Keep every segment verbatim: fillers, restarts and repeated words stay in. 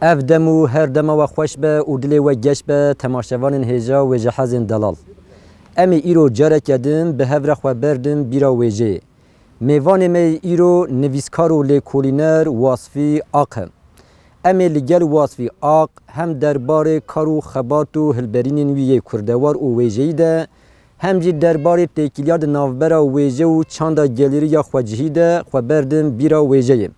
Ev dem û her dema we xweş be û dilê we geş be, temaşevanên hêja wêjehezên delal. Em ê îro careke din bi hev re xwe berdin bîra wêjeyê. Mêvanê me yê îro nivîskar û lêkolîner Wasfî Aq e. Em ê li gel Wasfî Aq hem derbarê kar û xebat û hilberînên wî yê kurdewar û wêjeyî de, hem jî derbarê têkiliya di navbera wêje û çanda gelêrî ya xwecihî de xwe berdin bîra wêjeyê.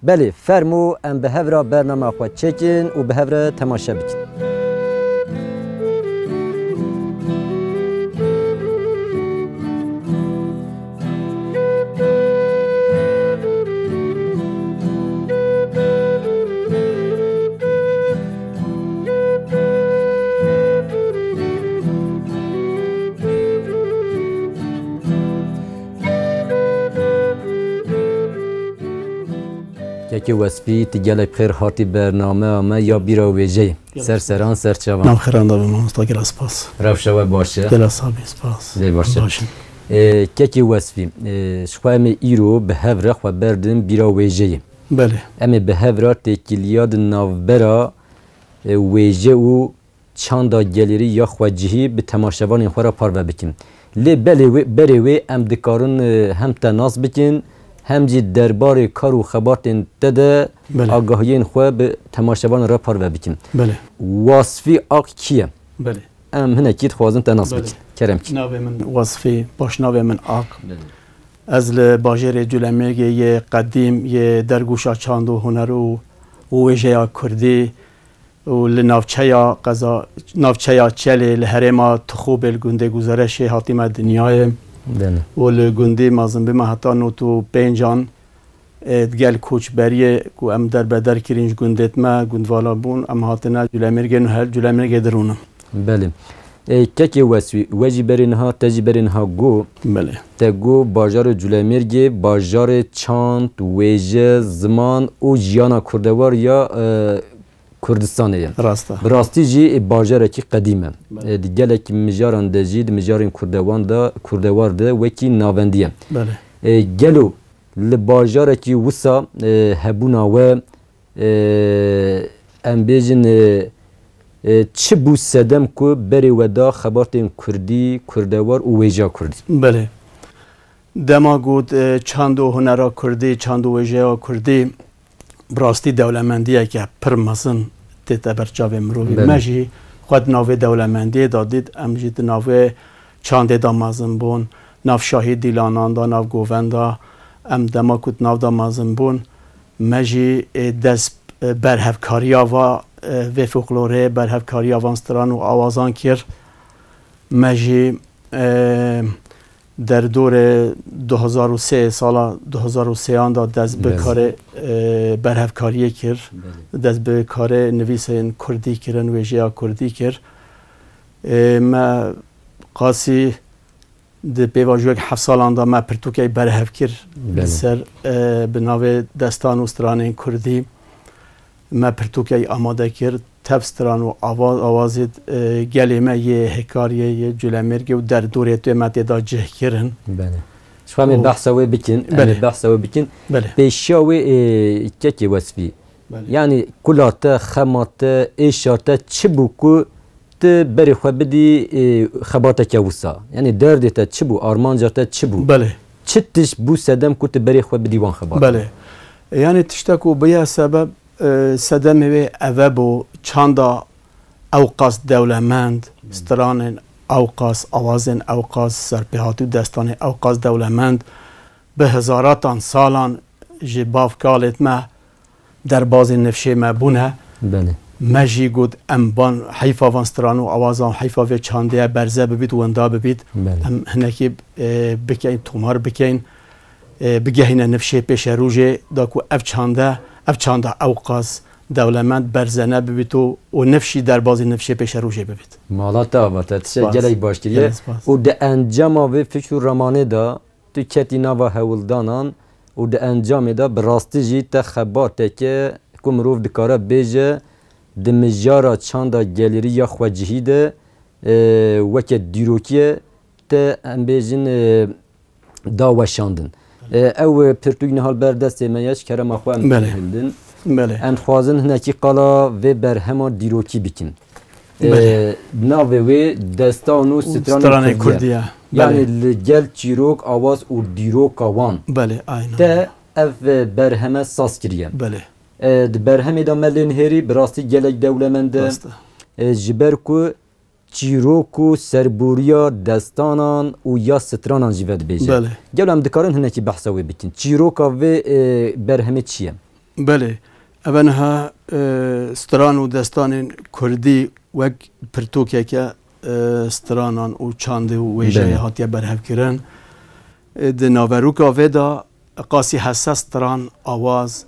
Belê, fermo em bi hev re bernama xwe çêkin û bi hev re temaşe bikin. Kekê Wesfî, tu gelek xêr hatî bernameya me ya bîra wêjeyê. Gelek Ser seran, ser çavan. Nav xêran da be mamosta, gelek spas. Rewşa we baş e? Gelek sabî, spas. Lê baş e. Baş in. Ê, Kekê Wesfî, ê, ji xwe em ê îro bi hev re xwe berdin bîra wêjeyê. Belê. Em ê bi hev re têkiliya di navbera, ê, wêje û çanda gelêrî ya xwecihî bi temaşevanên xwe re parve bikin. Lê belê wê, berê wê em dikarin, e, hem te nas bikin, hem jî derbarê kar û xebatên te de Belê. agahiyên xwe bi temaşevanê re parve bikin. Belê. Wasfî Ak kî ye? Belê. Em hinekî dixwazin te nas Belê. bikin. Kerem kî. Navê min Wasfî, paşnavê min Ak. Belê. Ez li bajêrê Culemêrgê yê qedîm, yê dergûşa çand û huner û, û wêjeya kurdî, û li navçeya qeza, navçeya Çelê li herêma Tixûbê li gundê Guzereşê hatîme dinyayê. Belê. Û li gundî mezin bîme heta nod û pêncan, e, digel koçberiyê ku em derbeder kirîn ji gundêt me, gundvala bûn, em hatine Culemêrgê, nuhel Culemêrgê dirûnin. Belê. E, Kekê Wesfî, we jî berê niha, te jî berê niha got. Belê. Te got bajarê Culemêrgê, bajarê çand, wêje, ziman û jiyana kurdewar ya, e, Kurdistanê ye. Rast e. Bi rastî jî, e, bajarekî qedîm e. Belê. E, di gelek mijaran de jî, di mijarên kurdewan de, kurdewar de wekî navendî ye. Belê. E, gelo li bajarekî wisa, e, hebûna we, e, em bêjin, e, e, çi bû sedem ku berê we da xebatên kurdî, kurdewar û wêjeya kurdî? Belê. Dema got, e, çand û hunera kurdî, çand û wêjeya kurdî, bi rastî dewlemendiyeke pir mezin tête ber çavê mirovî. Belê. Me jî xwe di navê dewlemendiyê de dît, em jî di navê çandê de mezin bûn, nav şahî dîlanan de, nav govenda, em dema ku di nav de mezin bûn, me jî, e, dest, e, berhevkariya va, e, vê folklorê, berhevkariya van stran û awazan kir. Me jî, e, derdorê du hezar û sê, sala du hezar û sêyan de dest bi Belê. karê, e, berhevkariyê kir. Belê. Dest bi karê nivîsên kurdî kirin, wêjeya kurdî kir. E, me qasî di pêvajoyek heft salan de me pirtûkek berhev kir. Belê. Li ser, e, bi navê Destan û Stranên Kurdî. Me pirtûkek amade kir, tev stran û ava-, awazê, e, gelê me yê Hêkariyê, yê Culemêrgê û derdorê tê me tê de cih kirin. Belê. Ji xwe em ê Û behsa wê bikin, em Belê. ê behsa wê bikin. Belê. Pêşiya wê, e, Kekê Wesfî. Belê. Yanî kula te, xema te, êşa te çi bû ku tu berê xwe bidî, e, xebateke wisa? Yanî derdê te çi bû, armanca te çi bû? Belê. Çi tişt bû sedem ku tu berê xwe bidî wan xebatan? Belê. Yanî tiştek ku bûye sebeb, e, sedemê wê eve bû, çanda ewqas dewlemend, Hmm. stranên ewqas, awazên ewqas, serpêhatî û destanên ewqas dewlemend, bi hezaratan salan ji bav kalêt me derbazên nifşê me bûne. Belê. Me jî got, em van heyfa van stran û awazan, heyfa vê çandê berze bibît, winda bibît. Belê. Em hinekî, e, bikeyn, tomar bikeyn, e, bigehîne nifşê pêşerojê, da ku ev çande, ev çanda ewqas dewlemend berze nebibît û, û nifşî derbazî nifşê pêşerojê bibît. Mala te ava te, tiştek Spas. gelek baş kiriye. Gelek spas. Û di encama vê fikr û ramanê de, tu ketî nava hewldanan û di encamê de bi rastî jî te xebateke ku mirov dikare bêje di mijara çanda gelêrî ya xwecihî de, e, weke dîrokî ye te, em bêjin, e, da weşandin. E, ew, e, pirtûk niha li ber destê me ye, ji kerema xwe em Belê. hildin. Belê. Em dixwazin hinekî qala vê berhema dîrokî bikin. Belê. Ee, navê wê destan û stranê stranê Kurdî ye. Kurdî ye. Yanî Belê. Li gel çîrok, awaz û dîroka wan Belê, aynen. Te ev, e, berheme saz kiriye. Belê. E, di berhemê de me lê nihêrî, bi rastî gelek dewlemend e. Rast e. E, ji ber ku çîrok û serboriya destanan û ya stranan jî vedibêje. Belê. Gelo em dikarin hinekî behsa wê bikin? Çîroka vê, e, berhemê çi ye? Belê. Eve niha, e, stran û destanên kurdî wek pirtûkeke, e, stranan û çandê û wêjeyê Belê. Hatiye berhevkirin. E, di naverûka vê de qasî hesas stran, awaz,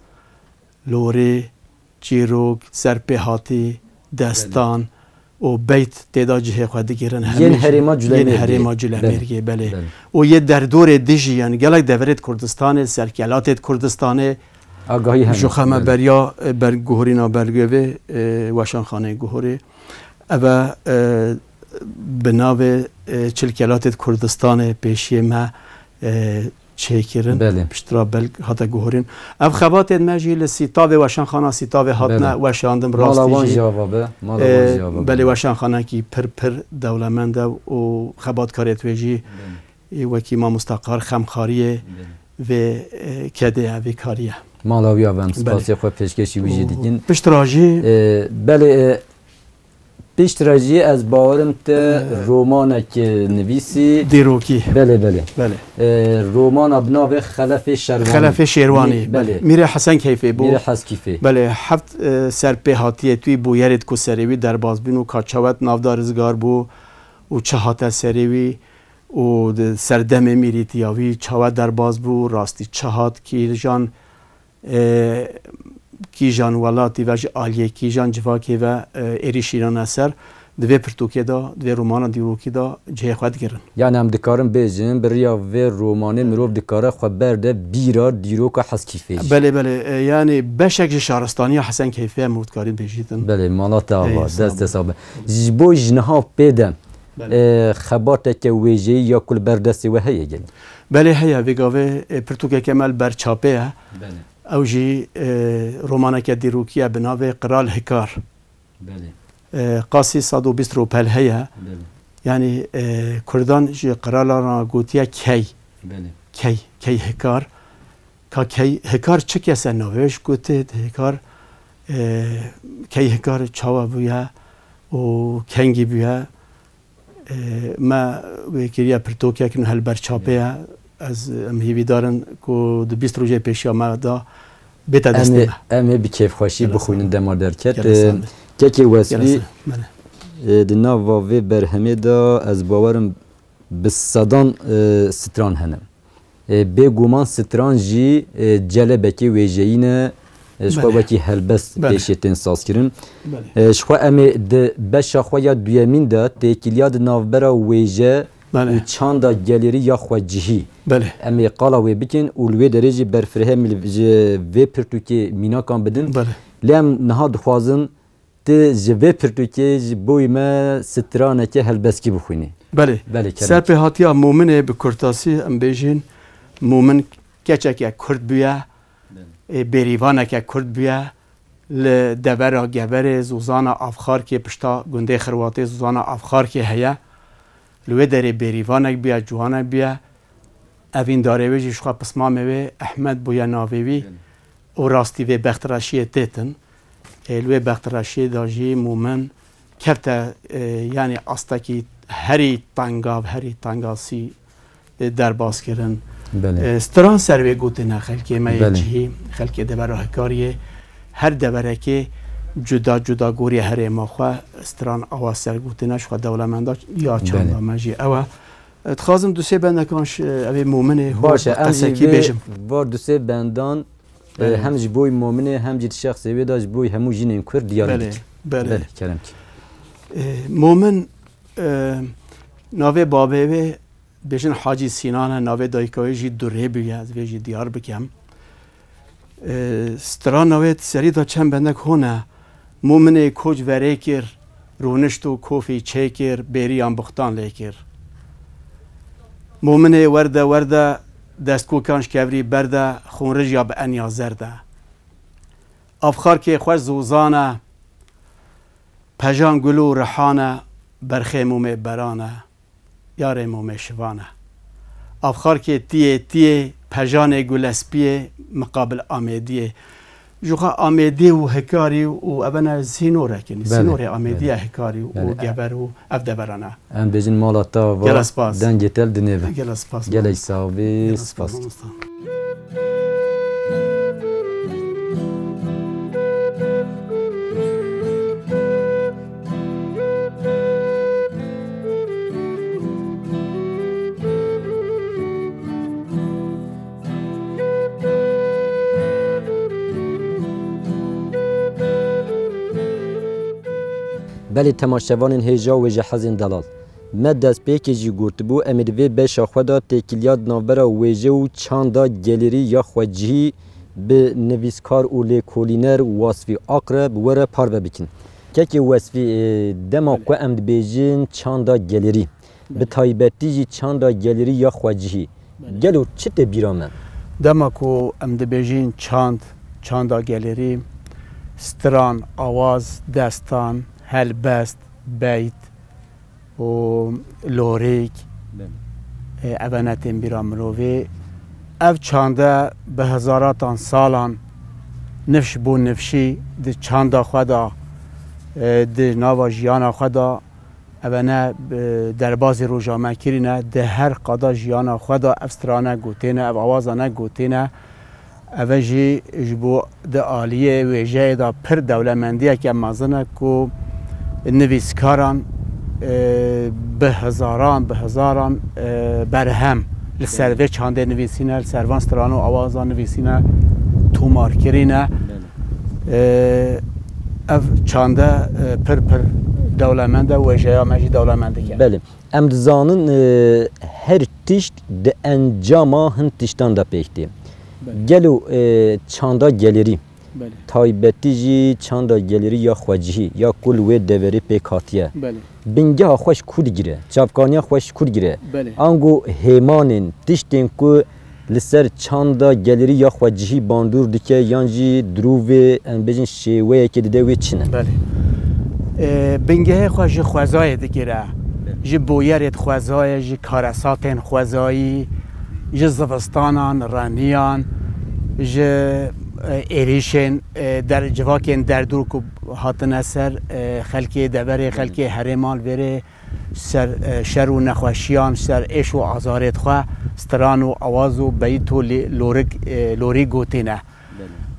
lorê, çîrok, serpêhatî, destan û beyt tê de cihê xwe digirin. Yên Hemî herêma yên Culemêrgê. Herêma Culemêrgê, Belê. Belê. Belê. Û yê derdorê dijî, yanî gelek deverê di Kurdistanê, serkelatê di Kurdistanê, Agahî hene. Ji xwe me Belê. Beriya, e, ber-, guhorîna belgê vê, e, weşanxaneyê guhorê. Eve, e, bi navê, e, Çil Kelatê di Kurdistanê pêşiyê me, e, çêkirin. Belê. Piştre belk hate guhorîn. Ev xebatên me jî li Sîtavê, weşanxana Sîtavê hatine Belê. Weşandin, Mala rastî wan jî jî ava be, mala wan e, jî ava be. Belê, weşanxanekî pir pir dewlemend e û xebatkarê wê jî Belê. Ê wekî mamosta Qar xemxariyê Belê. Vê, e, kedê ye, vê karî ye. Mala wî ava, em Belê. Spasê xwe pêşkêşî wî jî Û dikin. Piştre jî E, belê, e, piştre jî ez bawerim te E, romanek, e, nivîsî. Dîrokî. Belê, belê. Belê. E, romana bi navê Xelefê Şerwanî. Xelefê Şêrwanî, Mî-, belê. Belê. Mîrê Hesen Keyfê bû. Mîrê Heskîfê. Belê, heft, e, serpêhatiyê tûî bû yerêt ku serê wî derbas bîn û ka çawet navda rizgar bû û çi hate serê wî. Û di serdemê mîrîtiya wî çawa derbas bû, rastî çi hat kîjan, e, kîjan welatî ve ji aliyê kîjan civakê ve, e, êrîşî nane ser, di vê pirtûkê de, di vê romana dîrokî de cihê xwe digirin. Yani em dikarin bêjin, bi riya vê romanê mirov dikare xwe berde bîra dîroka Heskîfê jî. Belê, belê. E, yani beşek ji şaristaniya Hesen Keyfê em dikarin bêjîtin. Belê, mala te ava, Ey, sağ dest ol. Te sax be. Ji bo ji niha pê de Belê. E, xebateke wêjeyî ya ku li ber destê we heye gelî? Belê heye, vê gavê, e, pirtûkeke me li ber çapê ye. Belê. Ew jî, e, romaneke dîrokî ye bi navê Qral Hikar. Belê. E, qasî sed û bîst rûpel heye. Belê. Yanî, e, Kurdan ji qiralan re gotiye key. Belê. Key, key hikar. Ka key hikar çi kese navê ji ku tê hikar, e, key hikar çawa bûye û kengî bûye? E, me wê kiriye pirtûkek, niha li ber çapê ye. Ez, em hîvîdar in ku di bîst rojê pêşiya me de bête destê Em ê, me. Em ê bi kêfxweşî Gelek bixwînin sağ ol. Dema derket. Gelek sağ ol. E, kekê Wesfî, Gelek sağ ol. Belê. E, di nava vê berhemê de ez bawerim bi sedan, e, stran hene. E, bêguman stran jî, e, celebekê wêjeyî ne, e, ji xwe Belê. Wekî helbest Belê. Pêşê tên sazkirin. Belê. E, ji xwe em ê di beşa xwe ya duyemîn de têkiliya di navbera wêje Belê. Û çanda gelêrî ya xwecihî. Belê. Em ê qala wê bikin û li wê derê jî berfirehê em li, ji vê pirtûkê mînakan bidin. Belê. Lê em niha dixwazin tu ji vê pirtûkê ji bo me straneke helbestkî bixwînî. Belê. Belê, kerem. Serpêhatiya Mominê bi kurtasî em bêjin, Momin keçeke Kurd bûye, Belê. Ê, bêrîvaneke Kurd bûye, li devera Geverê Zozana Avxarkê pişta gundê Xirwatê Zozana Avxarkê heye. Li wê derê bêrîvanek bûye, ciwanek bûye. Evîndarê wê jî ji xwe pismamê wê Ehmed bûye navê wî Belê. Û rastî vê bextreşiyê têtin. Ê, li wê bextreşiyê de jî Momin kefte, e, yanî astekî herî tengav, herî tengasî, e, derbas kirin. Belê. E, stran ser wê gotine xelkê me yê Belê. Cihî, xelkê devera Hikariyê, her deverekê cuda cuda gorî herêma xwe stran awa ser gotine, ji xwe dewlemenda ya çanda Belê. Me jî ew e. E, dixwazim du sê bendekan ji, e, evê Mominê hûr Baş e, em jî qesekî vê bêjim. Var du sê bendan, e, Belê. Hem ji bo Mominê, hem jî di şexsê wê de ji bo hemû jinên Kurd diyar Belê, bikin. Belê. Belê, kerem ki. E, Momin, e, navê babê wê bêjin Hacî Sînan e, navê dayika wê jî Durê bûye, ez vê jî diyar bikem. E, strana wê di serî de çend bendek hone. Mominê koç verê kir, rûnişt û kofî çê kir, bêriyan buxtan lê kir. Mominê werde werde, destkokan ji kevirî berde, xûnrij ya bi enya zerde. Avxarkê xweş zozan e, pejan gul û rihan e, berxê mûmê beran e, yarê mûmê şivan e. Avxarkê tiyê tiyê, pejanê gulespiyê, miqabil Amêdiyê. Ji xwe Amêdiyê û hikarî û evene sînorek in. Belê, Sînorê Amêdiya belê. Hikarî û Belê. Gever û ev deveran e. Em bêjin mala te ava, Gelek spas. Dengê te li dinê be. Gelek spas, Gelek mamoste. Sax bî, Gelek spas, spas. Mamoste. Belê temaşevanên hêja wêje hezên delal. Me destpêkê jî gotibû, em ê di vê beşa xwe de têkiliya di navbera wêje û çanda gelêrî ya xwecihî bi nivîskar û lêkolîner Wasfî Akreb were parve bikin. Kekê Wasfî, e, dema Belê. Ku em dibêjin çanda gelêrî, bi Belê. Taybetî jî çanda gelêrî ya xwecihî, Belê. Gelo çi tê bîra me? Dema ku em dibêjin çand, çanda gelêrî, stiran, awaz, destan, helbest, beyt û lorîk, Belê. E, evene tên bîra mirovê. Ev çande bi hezaratan salan nifş bo nifşî di çanda xwe de, e, di nava jiyana xwe de, evene, e, derbazî roja me kirîne, di her qada jiyana xwe de ev strane gotêne, ev awazane gotêne. Eve jî ji bo di aliyê wêjeyê de pir dewlemendiyeke mezin e ku nivîskaran, e, bi hezaran, bi hezaran, e, berhem li ser Belê. Vê çandê nivîsîne, li ser van stran û awazan nivîsîne, tomar kirîne. Belê. E, ev çande, e, pir pir dewlemend e, wêjeya me jî dewlemend dike. Belê. Em dizanin, e, her tişt di encama hin tiştan de pêk tê. Belê. Gelo, e, çanda gelêrî, Belê. Taybetî jî çanda gelêrî ya xwecihî, ya ku li wê deverê pêk hatiye. Belê. Bingeha xwe ji ku digire, çavkaniya xwe ji ku digire? Belê. Ango hêmanên, tiştên ku li ser çanda gelêrî ya xwecihî bandor dike yan jî dirûvê, em bêjin, şêweyekê dide wê çi ne? Belê. E, bingehê xwe ji xwezayê digire. Belê. Ji boyerê xwezayê, ji karesatên xwezayî, ji zivistanan, reniyan, ji, e, êrîşên, e, der, civakên derdor ku hatine ser, e, xelkê deverê, Belê. Xelkê herêman vêrê, ser, e, şer û nexweşiyan, ser êş û azarê xwe, stran û awaz û beyt û lê-, lorik, e, lorî gotîne.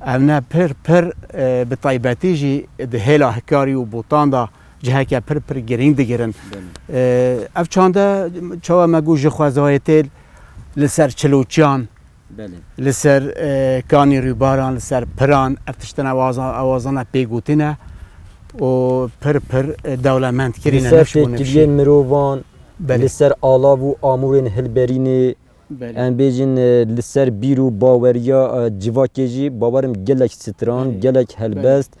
Belê. Ev ne pir, pir, e, bi taybetî jî di hêla hikarî û botan de ciheke pir, pir girîng digirin. Belê. E, ev çande çawa me got ji xwezayê tê li ser çiloçiyan, Belê. Li ser, e, kanî rûbaran, li ser piran, ev tiştine awaza-, awazana pê gotine û pir pir, e, dewlemend kirîne, Li ser nifş bo nifşî. Têkiliyên mirovan, Belê. Li ser alav û amûrên hilberînê, Belê. Em bêjin, e, li ser bîr û baweriya, e, civakê jî, bawerim gelek stran, Belê. Gelek Belê. Helbest,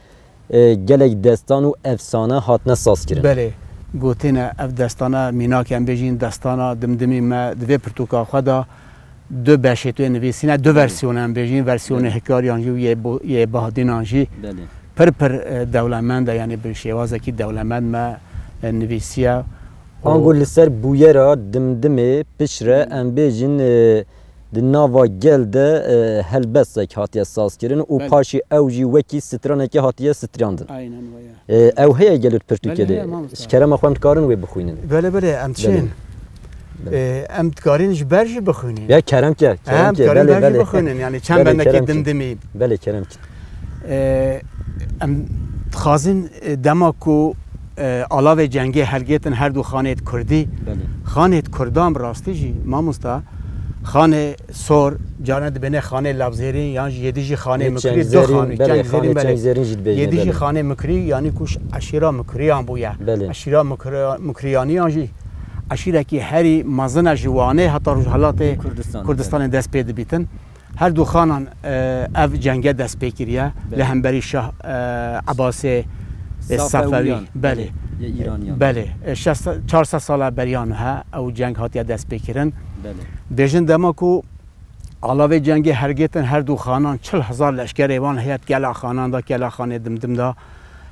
e, gelek destan û efsane hatine sazkirin. Belê, gotine ev destana mînak em bêjin destana Dimdimî me di vê pirtûka xwe de du beşê tu yê nivîsîne, du Belê. Versiyon em bêjin, versiyonê Belê. Hikariyan jî û yê bo-, yê Bahdînan jî Belê. Pir pir, e, dewlemend e, yanî bi şêwazekî dewlemend me, e, nivîsiye. Ango Û li ser bûyera Dimdimê piştre Belê. Em bêjin, e, di nava gel de, e, helbestek hatiye sazkirin û Belê. Paşî ew jî wekî stranekê hatiye striyandin. Aynen waya. E, ew heye gelo di pirtûkê Belê, de? Heye, mamosta. Ji kerema xwe em dikarin wê bixwînin? Belê, belê, em Belê. Diçin. Belê. E, em dikarin ji ber jî bixwînin. Ya kerem ke, kerem Em ke. Dikarin Belê, ber jî belê. Bixwînin, yani çend Belê, bendekî kerem ke. Dimdimî. Belê, kerem ke. E, em dixwazin, e, dema ku, e, alavê cengê helgêtin her du xanê di Kurdî, Belê. Xanê di Kurdan bi rastî jî, mamosta, xanê sor, carna dibêne xanê lavzêrîn, yan jî yêdî jî xanê Yê mikrî, du Çengzêrîn, xanû, belê, Çengzêrîn, xanê belê. Çengzêrîn jî dibêjin, Yêdî jî belê. Xanê mikrî, yanî ku ji eşîra mikriyan bûye. Belê. Eşîra mikri-, mikriyanî yan jî eşîrekî herî mezin e ji Wanê heta Rojhelatê Kurdistan, Kurdistanê belê. Dest pê dibîtin. Her du xanan, e, ev cenge dest pê kiriye. Belê. Li hemberî Şah, e, Ebasê, e, Safewiyan. Safewî. Belê. Belê. Yê Îraniyan. Belê. E, şeş se-, çar sed sala beriya niha ew ceng hatiye dest pê kirin. Belê. Bêjin dema ku Alavê cengê hergêtin her du xanan çil hezar leşkerê wan heyet gela xanan da, gela xanê Dimdim da,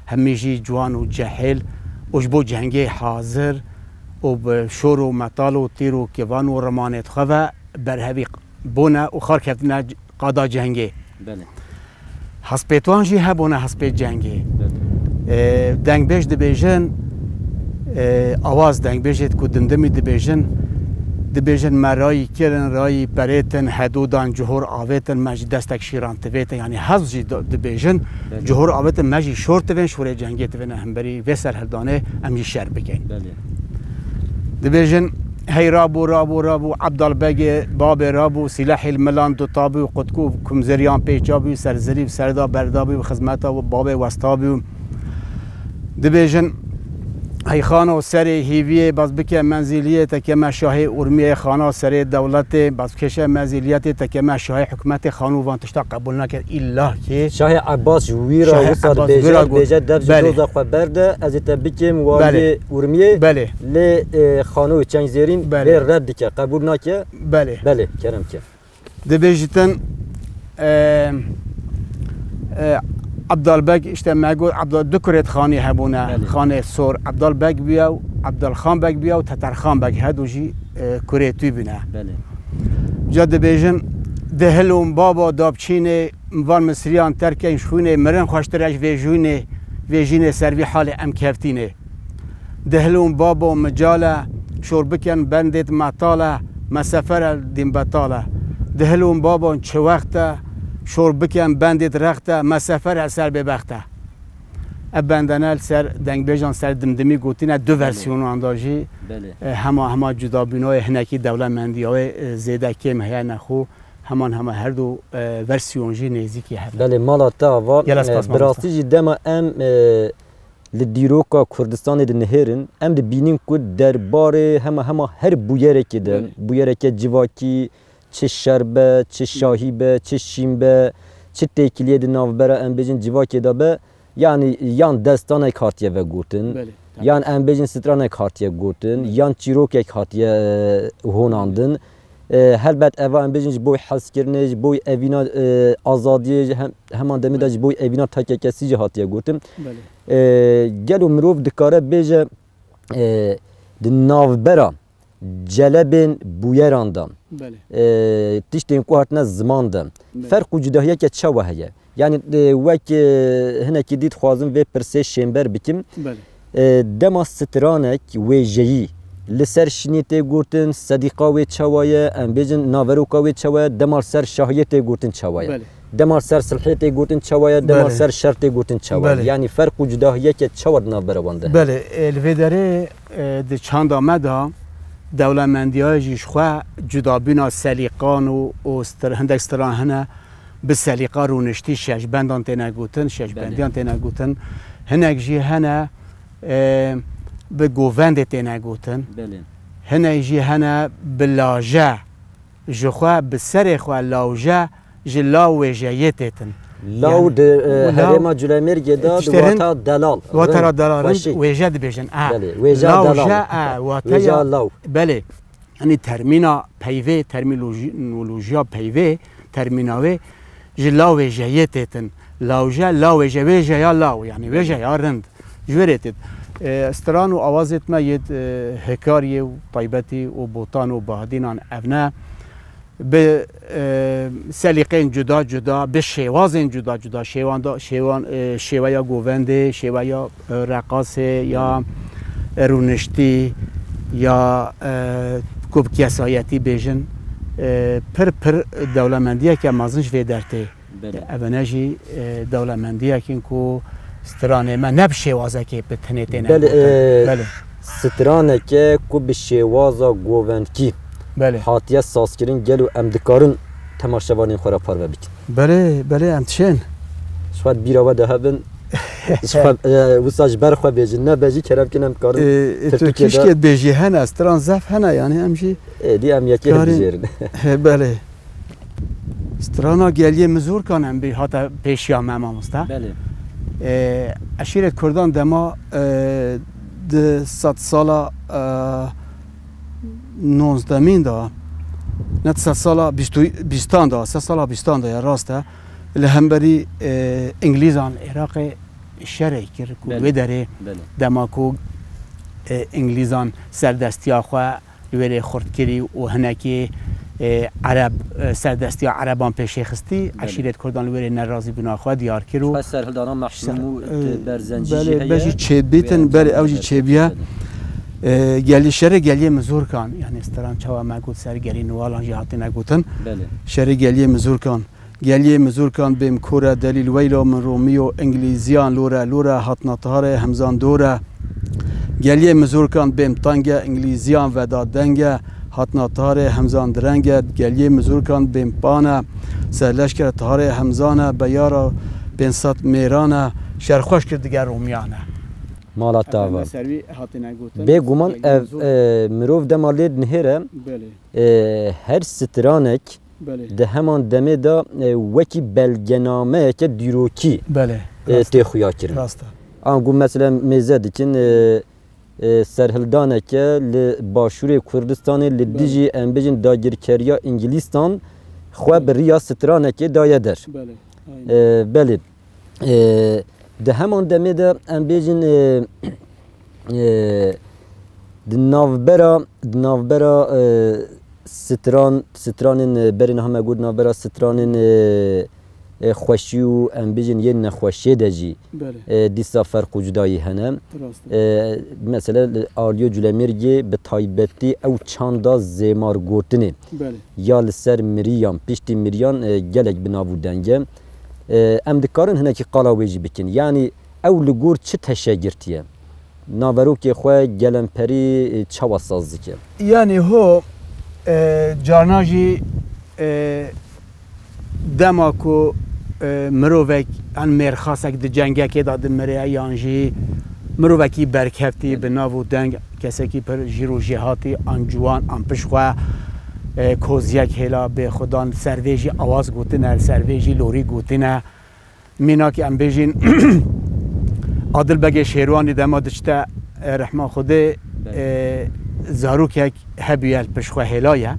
hemî jî ciwan û cehêl û ji bo cengê hazir û bi şor û metal û tîr û kivan û rimanê xwe ve berhevî bûne û xar keftine qada cengê. Belê. Hespêt wan jî hebûne hespêt cengê. Belê. Ee, dengbêj dibêjin, ee, awaz dengbêjê ku Dimdimî dibêjin, dibêjin me rayî kirin, rayî perêtin, hedûdan cihor avêtin, me jî destek şîran tivêtin. Yanî hez jî di-, dibêjin, Belê. Cihor avêtin, me jî şor tivên, şorê cengê tivêne hemberî vê serhildanê em jî şer bikin. Belê. Dibêjin, hey rabû, rabû, rabû, Ebdal Begê babê rabû, sîlehî li milan dutabû, qutku û kumzeriyan pêçabû, serzirî û serda berdabû, bi xizmeta babê westabû. Dibêjin, hey xano serê hîviyê, baz bike menzîliyê, te keme şahê Urmiyê, xana serê dewletê, baz keşe menzîliyetê, te keme şahê hikûmetê, xanû van tişta qebûl nake. Îlla ki Şahê Ebbas ji wî ra Şahê wisa Ebbas dibêje, wî ra got. Dibêje, dev ji Belê. Doza xwe berde, ez ê te bikim Belê. Waliyê Urmiyê, Belê. Lê, e, xano û çengzêrîn Belê. Lê red dike, qebûl nake. Belê. Belê, kerem ke. Dibêjitin, e, e, Ebdal Beg, işte me got, Ebdal, du kurêt xanî hebûne, Belê. Xanê Sor, Ebdal Beg bûye û Ebdal Xan Beg bûye û Teter Xan Beg, hedu jî, e, kurê tû bûne. Belê. Ca dibêjin, dihil û babo dabçînê, van misriyan terkên xwînê, mirin xweştir e ji vê jûnê, vê jînê ser vî halê em keftînê. Dihil û babo micale, şor bikin bendêt metale, me sefer el dîn betale. Dihil û babon çi wext e, şor bikin bendêt rext e, me sefer el ser bêbext e. Ev bendene li ser dengbêjan ser Dimdimî gotîne du Belê. Versiyonan da jî, Belê. E, hema, hema cudabûna wê hinekî dewlemendî ya wê, e, zêde kêm heye nexwe, heman hema her du, e, versiyon jî nêzîkî hev e. Belê, mala te ava, Gelek e, spas bi mamoste. Rastî jî dema em, e, li dîroka Kurdistanê dinihêrin, em dibînin ku derbarê hema hema her bûyerekê de, Belê. Bûyereke civakî, çi şer be, çi şahî be, çi şîn be, çi têkiliyê di navbera, em bêjin, civakê de be, yanî yan destanek hatiye vegotin, Belê, tabii. Yan em bêjin stranek hatiye gotin, Belê. Yan çîrokek hatiye, e, honandin. E, helbet eva em bêjin ji bo hezkirinê, ji bo evîna, e, azadiyê, ji hem, heman demê de ji bo evîna tekekesî jî hatiye gotin. Belê. E, gelo mirov dikare bêje, e, di navbera celebên bûyeran de, Belê. E, tiştên ku hatine ziman de, Belê. Ferq û cudahiyeke çawa heye? Yanî, e, wek, e, hinekî dî dixwazim vê pirsê şênber bikim. Belê. E, dema stranek wêjeyî li ser şinî tê gotin, sedîqa wê çawa ye, em bêjin naveroka wê çawa ye, dema li ser şahiyê tê gotin çawa ye? Belê. Dema li ser silhê tê gotin çawa ye, dema li Belê. Ser şer tê gotin çawa ye? Belê. Yanî ferq û cudahiyeke çawa di navbera wan de heye? Belê, e, li vê derê, e, di çanda me de dewlemendiya jî ji xwe cudabûna selîqan û, û stir-, hindek stiran hene, bi selîqa rûniştî şeşbendan têne gotin, şeşbendiyan Belê. Têne gotin. Hinek jî hene, e, bi govendê têne gotin. Belê. Hinek jî hene bi laje, ji xwe, bi serê xwe lawje, ji law wêjeyê têtin. Law Yani, di, e, law, herêma Culemêrgê de tiştê rind, wata delal, wata rind, delal rind, xweşik. Wêje dibêjin. Ha. Belê, wêje delal. Lawje, ha, wata Wêje ya, law. Belê. Yanî termîna peyvê, termînoloji-, nolojiya peyvê, termîna wê ji law wêjeyê têtin. Lawje, law wêje, wêjeya law, yanî wêjeya rind. Ji wê rê têt. E, stran û awazêt me yêt, e, Hekariyê û Taybetî û Botan û Bahdînan ev ne. Bi, e, selîqên cuda cuda, bi şêwazên cuda cuda, şêwan da, şêwan, e, şêweya govendê, şêweya, e, reqasê ya, e, rûniştî ya, e, ku bi kesayetî bêjin, e, pir pir dewlemendiyeke mezin ji vê dertê. Belê. Evene jî, e, dewlemendiyek in ku stranê me ne bi şêwazekê bi tenê têne Belê, gotin. E, Belê. Straneke ku bi şêwaza govendkî Belê. Hatiye sazkirin, gelo em dikarin temaşevanên xwe re parve bikin? Belê, belê, em dişên. Ji xwe bîra we de hebin. Ji xwe, e, wisa ji ber xwe bêjin. Ne be jî kerem kin em dikarin E, e, tu pirtûkê de. Tişkê bêjî hene, stran zef hene, yani em jî Êdî em yekê Karî-, hilbijêrin. He, belê. Strana Geliyê Mizorkan em bî hate pêşiya me, mamoste. Belê. E, eşîret Kurdan dema, e, di sed sala, e, nonzdemîn de ne di sedsala bîst û, bîstan de, sedsala bîstan de ye, rast e. Li hemberî, e, Îngilîzan Iraqê şerê kir ku Belê. wê derê Belê. dema ku, e, Îngilîzan serdestiya xwe li wêrê xurt kirî û hinekî, e, Ereb, e, serdestiya Ereban pêşê xistî, Belê. eşîret Kurdan li wêrê nerazî bûna xwe diyar kir û Xwe serhildana Mexsûm û, Ser-, e, e, Berzencî belê, jî heye. belê, ew jî Wê çêbîtin, çêbîtin, belê, ew jî belê. çêbiye. E, gelî şerê geliyê Mizûrkan, yanî stran çawa me got ser gelî Niwalan jî hatine gotin. Belê. Şerê geliyê Mizûrkan. Geliyê Mizûrkan bêm kore delîl weylo min Romîyo Îngilîziyan lore lore hatna tiharê hemzan dore. Geliyê Mizûrkan bêm tange Îngilîziyan veda denge hatna tiharê hemzan direnge. Geliyê Mizûrkan bêm pane serleşkere tiharê hemzane beyara pênc sed mêrane şerxweş kir dige Romiyane. Mala te ava. Efendim, servî hatine gotin. Bêguman Geliyê ev, Mizûr- e, mirov dema lê dinihêre, Belê. e, her stranek Belê. di heman demê de, e, wekî belgenameyeke dîrokî, Belê, e, rast. tê xuya kirin. Rast e. Ango mesela mêze dikin, e, e, serhildaneke li başûrê Kurdistanê li Belê. dijî, em bêjin, dagirkeriya Îngilîstan xwe Belê. bi riya stranekê daye der. Belê, aynen. E, belê. E, di heman demê de em bêjin, e, e, di navbera, di navbera, e, stran, stranên, e, berê niha me got, navbera stranên, e, e, xweşî û em bêjin yên nexweşiyê de jî, Belê. e, dîsa ferq û cudayî hene. Rast e. E, mesela li Aliyo Culemêrgê bi taybetî ew çanda zêmar gotinê Belê. ya li ser miriyan, piştî miriyan, e, gelek bi nav û deng e. E, em dikarin hinekî qala wê jî bikin. Yanî ew li gor çi teşe girtiye? Naverokê xwe gelemperî, e, çawa saz dike? Yanî ho, e, carna jî, e, dema ku, e, mirovek, yan mêrxasek di cengekê de dimire, yan jî mirovekî berkevtî bi nav û deng, kesekî pir jîr û jêhatî, an ciwan, an pişt xwe, e, koziyek hêla bêxudan, ser vê jî awaz gotine, ser vê jî lorî gotine. Mînak em bêjin, Adil Begê Şêrwanî dema diçite, e, rehma Xwedê, Belê. e, zarokek hebûye li pişt xwe hêla ye. Belê.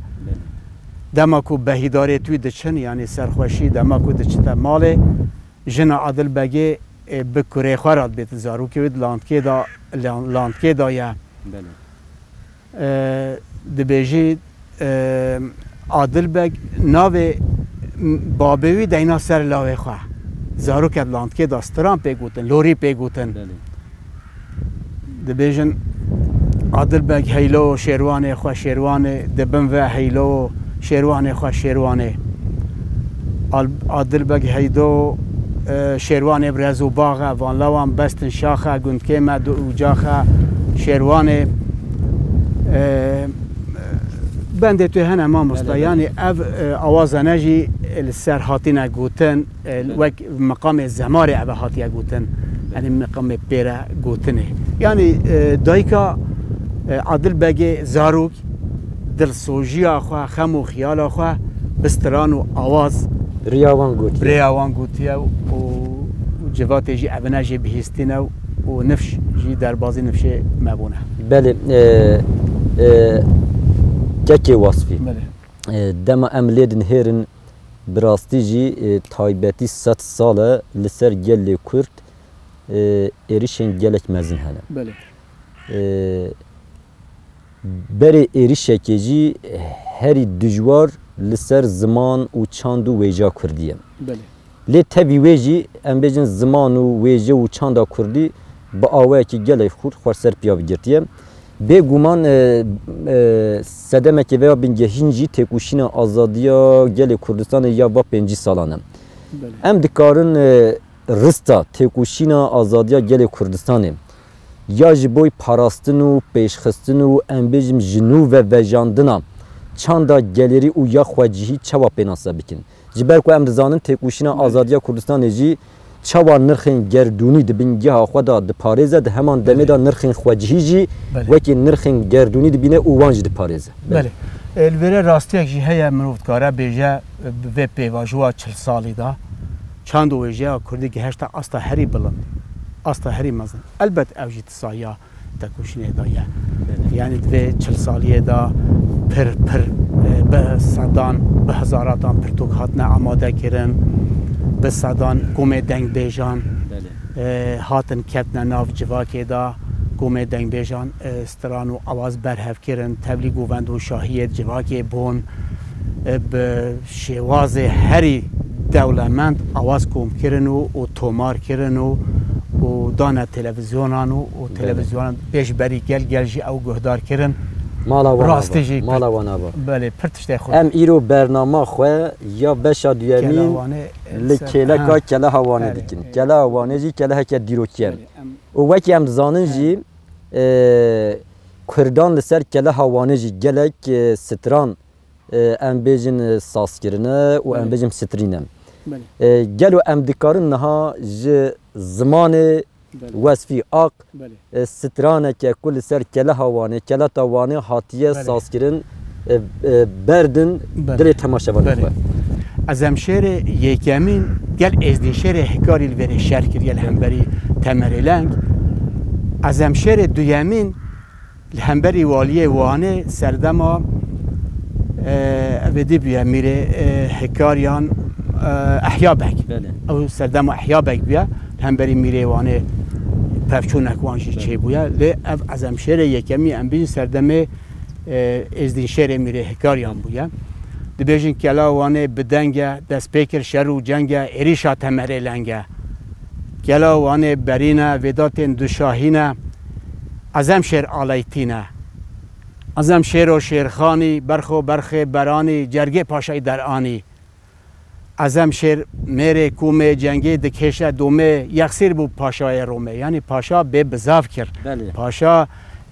Dema ku behîdarê tû diçin, yanî serxweşî, dema ku diçite malê, jina Adil Begê, e, bi kurê xwe re dibêt zarokê wê di landkê de, lan-, landkê de ye. Belê. E, dibêjî, e, Adil Beg navê babê wî deyna ser lawê xwe. Zarokek landkê de stran pê gotin, lorî pê gotin. Belê. Dibêjin, Adil Beg heylo şêrwanê xwe, şêrwanê di bin ve heylo şêrwanê xwe, şêrwanê. Al-, Adil Beg heydo, e, şêrwanê bi rez û bax e, van lawan bestin şax e, gundkê me du ucax e, şêrwanê, e, bendê tu hene mamosta. Belê, belê. Yanî ev, e, awazane jî li ser hatine gotin, e, Belê. wek meqamê zemarê ev hatiye gotin. Belê. Yanî meqamê pêre gotinê. Yanî, e, dayika, e, Adil Begê zarok dilsojiya xwe, xem û xiyala xwe bi stran û awaz Riya wan gotiye. bi rêya wan gotiye û, û civatê jî evine jî bihîstîne û nifş jî derbazî nifşê me bûne. Belê, e, e, kekê Wasfî. Belê. E, dema em lê dinihêrin, bi rastî jî, e, taybetî sed sal e li ser gelê Kurd, e, êrişên gelek mezin hene. Belê. E, Berê êrişekê jî herî dijwar li ser ziman û çand û wêja kurdî ye. Belê. Lê tevî wê jî, em bêjin, ziman û wêje û çanda kurdî bi awayekî gelek xurt xwe ser piya girtiye. Bêguman, e, e, sedemekê vêya bingehîn jî têkoşîna azadiya gelê Kurdistanê ya va pêncî salan e. Belê. Em dikarin, e, rista têkoşîna azadiya gelê Kurdistanê ya ji bo parastin û pêşxistin û, em bêjim, ji nû ve vejandina çanda gelêrî û ya xwecihî çawa pênase bikin? Ji ber ku em dizanin têkoşîna Belê. azadiya Kurdistanê jî çawa nirxên gerdûnî di bingeha xwe de diparêze, di heman demê de Belê. nirxên xwecihî jî Belê. wekî nirxên gerdûnî dibîne û wan jî diparêze. Belê. Belê. E, li vêre rastiyek jî heye, mirov dikare bêje, e, bi vê pêvajoya çil salî de çand û wêjeya kurdî gihişte asta herî bilind, asta herî mezin. Elbet ew jî di saya tekoşînê de ye. Belê. Yanî di vê çil saliyê de pir pir, e, bi sedan, bi hezaratan pirtûk hatine amade kirin, bi sedan komê dengbêjan, Belê. e, hatin ketine nav civakê de, komê dengbêjan, e, stran û awaz berhev kirin, tevlî govend û şahiyê civakê bûn, e, bi şêwazê herî dewlemend awaz kom kirin û, û tomar kirin û, û dane televîzyonan û, û Belê. televîzyonan pêşberî gel, gel jî ew guhdar kirin. Mala wan Rastî ava, jî mala pir, wan ava. Belê, pir tiştê xwe. Em îro bernama xwe ya beşa duyemîn Kelewanê, e, li ser, kêleka ha. Keleha Wanê Belê, dikin. e, Keleha Wanê jî keleheke dîrokî ye. Belê, em Û wekî em dizanin Belê. jî, e, Kurdan li ser Keleha Wanê jî gelek, e, stran, e, em bêjin, e, saz kirine û em Belê. bêjin strîne. Belê. E, gelo em dikarin niha ji zimanê Belê. Wesfî Aq, Belê. e, straneke ku li ser Keleha Wanê, Keleta Wanê hatiye Belê. sazkirin, e, e, berdin Belê. dilê temaşevanê Belê. xwe. Ezemşêrê yekemîn gel Êzdînşêrê Hikarî li vêrê şer kiriye li hemberî Temerê Leng. Ezemşêrê duyemîn li hemberî waliyê Wanê serdema, e, evê dî bûye mîrê, e, Hikariyan, e, Ehya Beg. Belê. Ew serdema Ehya Beg bûye. Li hemberî mîrê Wanê pevçûnek wan jî Belê. çêbûye. Lê ev Ezemşêrê yekemî em bîjin serdemê, e, Êzdînşêrê mîrê Hikariyan bûye. Dibêjin Kela Wanê bi deng e, dest pê kir şer û ceng e, êrîşa Temerê Leng e. Kela Wanê berîne, vêda tên duşahîne, Ezemşêr aleytîne. Ezemşêro Şêrxanî, berxo berxê beranî, cergê paşayî deranî. Ezemşêr mêrê komê cengê dikêşe domê, yexsîr bû paşayê Romê. Yanî paşa bê bizav kir. Belê. Paşa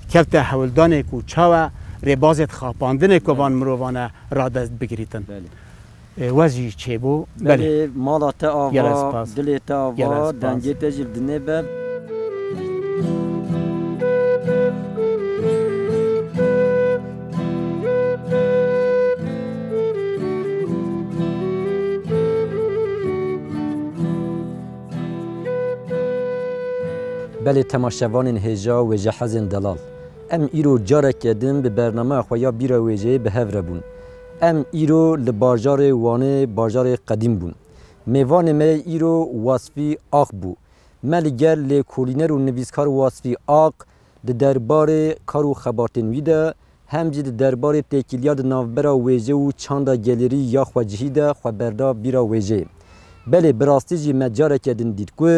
kevte hewldanê ku çawa rêbazê xapandinê ku van mirovane radest bigirîtin. Belê. E, wez jî çêbû. Belê. Belê, mala te ava, Gelek spas. dilê te ava, Gelek spas. dengê te jî li dinê be. Belê temaşevanên hêja wêjehezên delal. Em îro careke din bi bernameya xwe ya Bîra Wêjeyê bi hev re bûn. Em îro li bajarê Wanê, bajarê qedîm bûn. Mêvanê me yê îro Wasfî Ax bû. Me li gel lêkolîner û nivîskar Wasfî Ax di derbarê kar û xebatên wî de, hem jî di derbarê têkiliya di navbera wêje û çanda gelêrî ya xwecihî de xwe berda Bîra Wêjeyê. Belê, bi rastî jî me careke din dît ku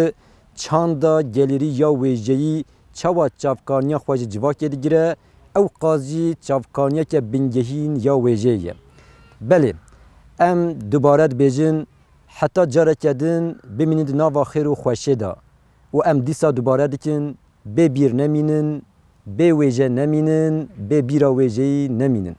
çanda gelêrî ya wêjeyî çawa çavkaniya xwe ji civakê digire, ew qas jî çavkaniyeke bingehîn ya wêjeyê ye. Belê, em dubare dibêjin, heta careke din bimînin di nava xêr û xweşê de û em dîsa dubare dikin, bê bîr nemînin, bê wêje nemînin, bê bîra wêjeyî nemînin.